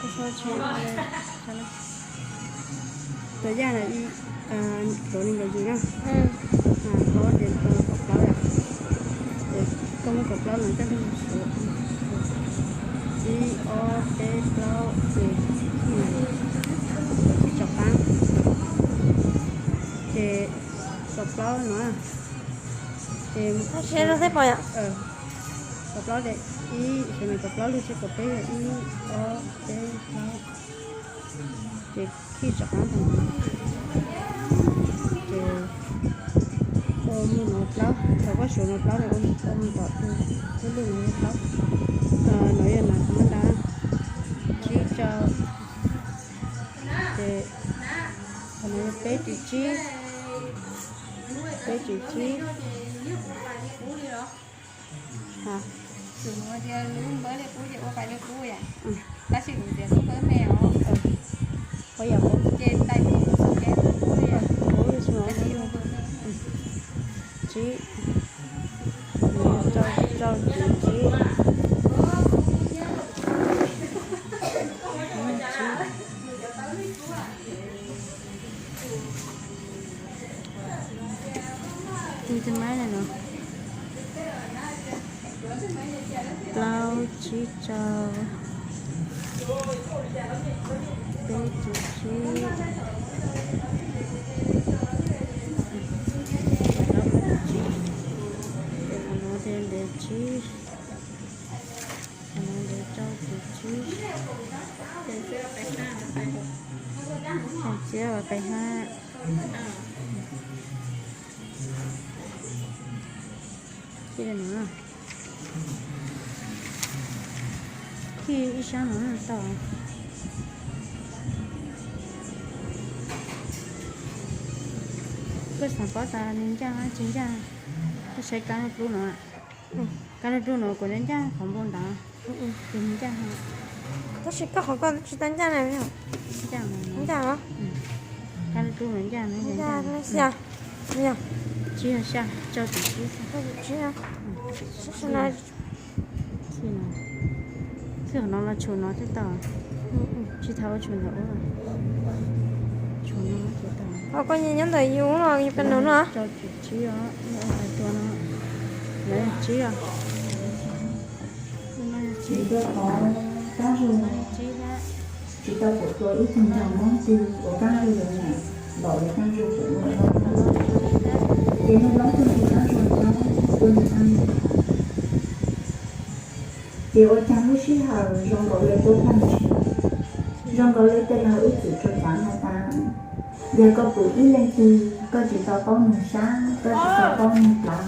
Tus yaj na, ib, rau nees nkaum yim na, ob ces kaum plaub yom, ces koj muab kaum plaub no coj los suav, ib ob peb plaub ces kaum tsib rau qab, ces kaum plaub no, ces kaum plaub ces ib, sawv no kaum plaub lug ces kaum peb yog ib ob peb plaub, ces khij rov qab ntawm no, ces ua mus no plaub, thaum koj suav no plaub ces ua mus tom tus lub lug no plaub, no yog nas qhov mab nrad, tsib rau, ces qhov no yog peb cum tsib, peb cum tsib. Tsib, rau cum tsib, tsib. Plaub, tsib rau, peb cum tsib, plaub cum tsib, ces qhov no ces ntev tsib, qhov no ntev rau cum tsib, txiab peb hab, khij ib sab no tau. Koj xav paub tas nws ncaj tsis ncaj, koj saib kab dub no, kab dub no kuj ncaj qhov npau ntawd, ces nws ncaj. Tab sis koj qhov koj tsis tau ncaj na. Ncaj, ncaj os. Kab dub no ncaj, ncaj, ncaj. Tsib, xya, rau cum tsib, rau cum tsib. Txij qhov no los tshuav no thiaj tau, tsis tau ua tshuav ntawm ub, tshuav no thiaj tau. Ho koj nyob ntawm yus no, yus kab no no. Rau cum tsib os, ua hais tua no, lawv tsib os. Tsib, tsib, tsis tau pom tua ib tug ntag mob twg uas kab zug yuav nyam npaum li kab zug pem nuj Lob. Ces nuj Lob tuaj nrug kab zug nyob, tuaj nrug kab zug tham. Ces ua caag lub sij hawm zoo nkaus li puab pheej ntsib, zoo nkaus li tej laug ib txwm tshua tsav no tas, yog koj pum ib leej twg koj tsis tau paub nws sab, koj tsis tau paub nws plawv,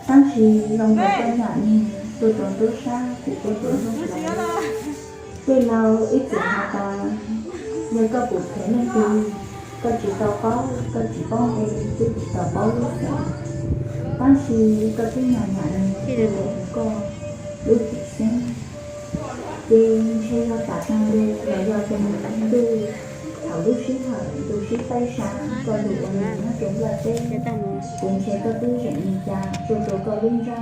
tab sis zoo nkaus koj nyam nws tuaj rua ntub sab, kuv tuaj rua ntub plawv. Tej laug ib txwm has tas, yog koj pum kheev leej twg, koj tsis tau paub, koj tsis paub npe, twb tsis tau paub lub xeem, tab sis koj twb nyam nyam nws tuaj rua koj lub txim xeeb. Ces ntshe yog tam tag le los yog tus ntuj, thaum lub sij hawm ntu sib paib sab koj lug ua neeg nyob rua nplaj teb, ces ntshe koj twb zeem li cas tuaj rua koj lub ntsej